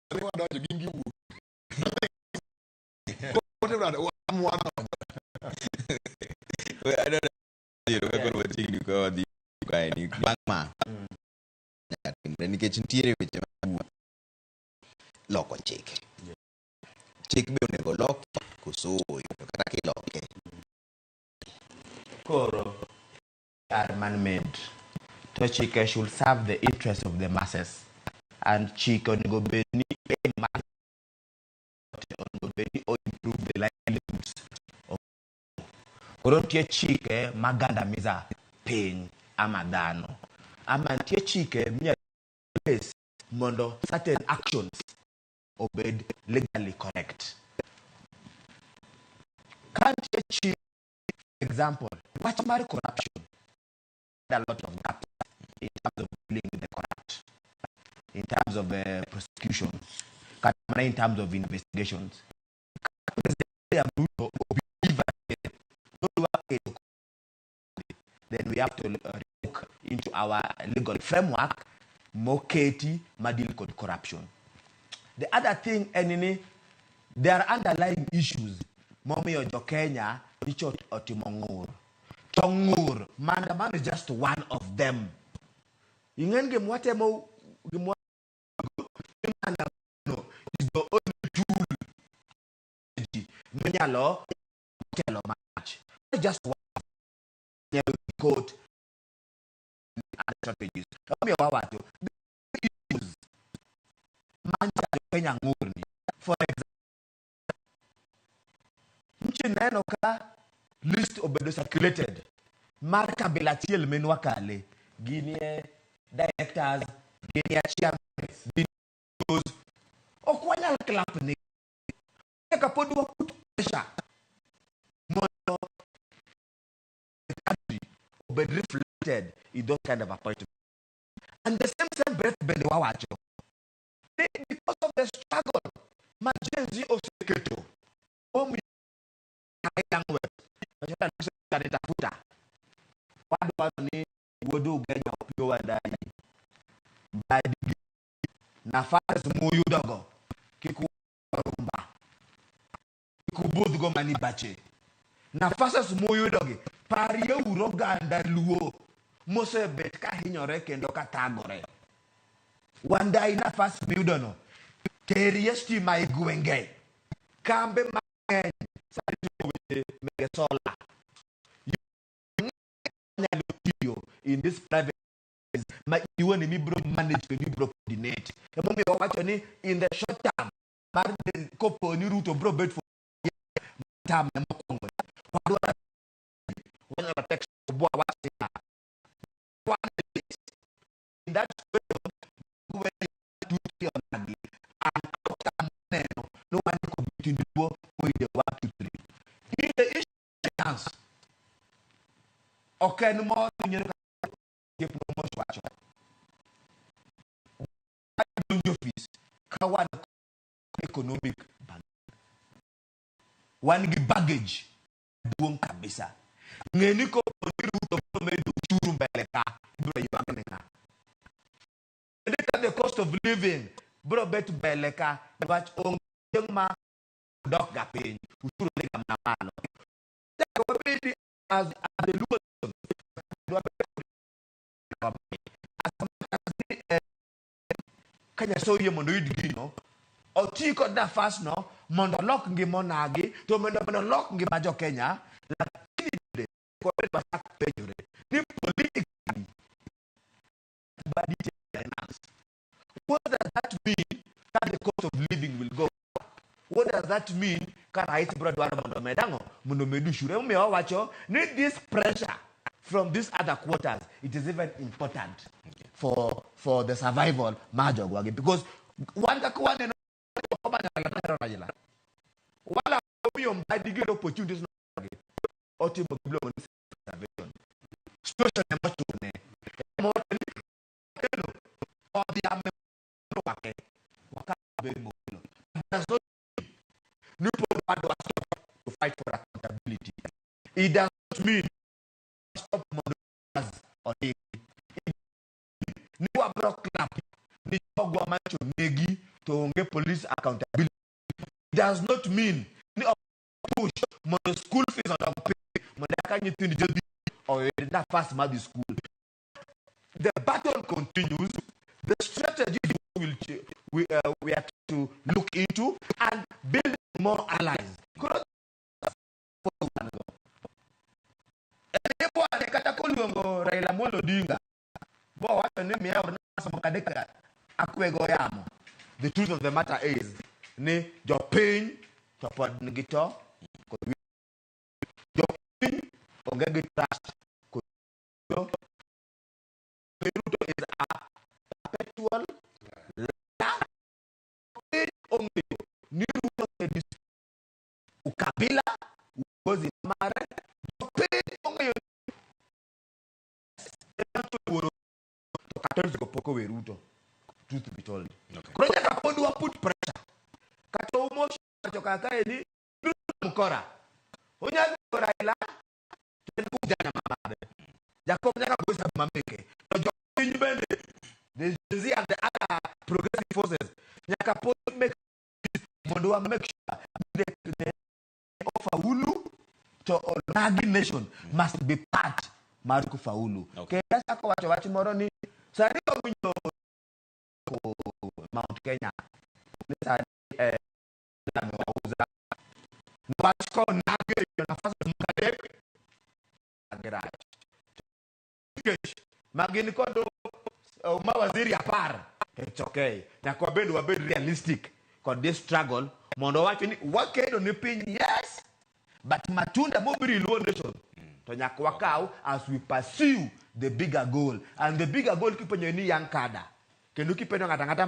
Wadonjo gin giwuok. Whatever, wan Adwaro kaka koro wachiegni ka wadhi kae ni bang' ma nyaka timre nikech nitiere weche ma loko chike. Chik be onego loki koso ooyo to kata kiloke. Koro are man-made to chike should serve the interest of the masses and chike onego bed ni aim mar onego bed ni o improve the livelihoods of. Koro nitie chike ma gandamiza piny ama dhano ama nitie chike minyalo place mondo certain actions obed legally correct. Ka nitie chik, example, wach mar corruption had a lot of gaps in terms of dealing with the corrupt, in terms of prosecution, kata mana in terms of investigations. President William Ruto obelieve nodwa kedo, then we have to look into our legal framework moketi ma deal kod corruption. The other thing en ni there are underlying issues momiyo jo Kenya nyicho otimo ng'ur. To ng'ur, maandamano is just one of them. Ing'en gima watemo gima maandamano is the only tool ji minyalo telo marach. Not just one nyalo dhi court other strategies. Omiyo wawacho the issues manyiso jo Kenya ng'ur ni. For example, nchi neno ka list obedo circulated mar kabila achiel minwa kale ginie directors, ginie chairman, ginie ok wanyal clap ni nyaka pod wa put pressure mondo the country obed reflected in those kind of appointments. And the same same breath bende wawacho ni because of the struggle ma Gen Z oseketo momiyo tafuta wadwaro ni wuod Ugenya Opiyo Wandayi Mbadi gi nafas muyudogo kik rumba kik ubudhgo mani bache nafases muyudogi parieuru oganda Luo mosebet ka hinyore kendo ka thagore. Wandayi nafas miyudono terie stima e gwenge kambe mang'eny sani timo weche mege solar nyalo tiyo in this private ma iwuon ema ibiro manage kendo ibiro coordinate. Emomiyo wawacho ni in the short term mar kopo ni Ruto biro bet for term mokwongo wadwaro wanyalo text bwa wach niya one in that situation we two three onagi and outcome neno no wandiko nyithind Luo moyudo one two three in the issue chance ok en moro nyiero osiep mos wacho donjo ofis ka wan economic wan gi baggage duong' kabisa. Ng'e ni kopo ni Ruto biro medo ushuru mbele ka ibiro ywak ne ng'a? Bende ka the cost of living biro bet mbele ka niwach onge chieng' ma dok ga piny, ushuru dhi ga mana malo. Nyaka wabedi as the Luo wabed as much as ni, ka Nyasaye oyie mondo oyud gino, oti kod nafas no mondo olok ngima onagi to mondo olok ngima jo Kenya, lakini bende wabed wachak penjore ni politically budget finance, what does that mean ka the cost of living will go up? What does that mean ka rais biro dwaro mondo omed ang'o mondo omed ushuru? Emomiyo wawacho ni this pressure from these other quarters, it is even important for the survival mar jogwagi because wan kaka waneno Raila wala omiyo Mbadi gi opportunities otimo gimiluongo ni preservation situation ema chune ema wacho ni kelo odhiambe rwake wakabed mokelo does not mean ni pod wadwa stop to fight for accountability. It does not mean stop mondo odhi ni wabro clap ni jogwa macho negi. to onge police accountability. It does not mean ni ok push mondo school fees odog piny mondo eka nyithind jodhi oyud nafas mar dhi school. The battle continues. The strategy we are to look into and build more allies. Koro bwana kata koluongo Raila Amolo Odinga bowacho ni miya orna kadek akwego yamo. The truth of the matter is ni jopiny to pod nigi to kod jopiny onge gi trust kod Ruto is a perpetual liar. Piny ong'eyo ni Ruto osedis ukabila uongozi mare. Jopiny ong'eyo ni to Catholics go pok owe Ruto, truth be told. Koro nyaka pod wa put pressure kata umosh wacho kaka ni Ruto mkora onyalo Raila to en ujana mamare Jacob nyaka go hesabu mameke to jopiny bende, the Gen Z and the other progressive forces, nyaka pod make mondo wa make sure the ofaulu to onagi nation must be part mar kufaulu. Kendo achako wacho wach moro ni sani wawinjo ko Mount Kenya ni sani amewauza wach konage nafasi adek girach nikech magin kod mawaziri 10. It's okay, nyaka wabed realistic kod this struggle mondo wacho ni wakedo ni piny, yes, but matunda mobiro i Luo nation to nyaka wakaw as we pursue the bigger goal. And the bigger goal kipenjo ni young kada kendo kipenjo ng'ato ang'ata ma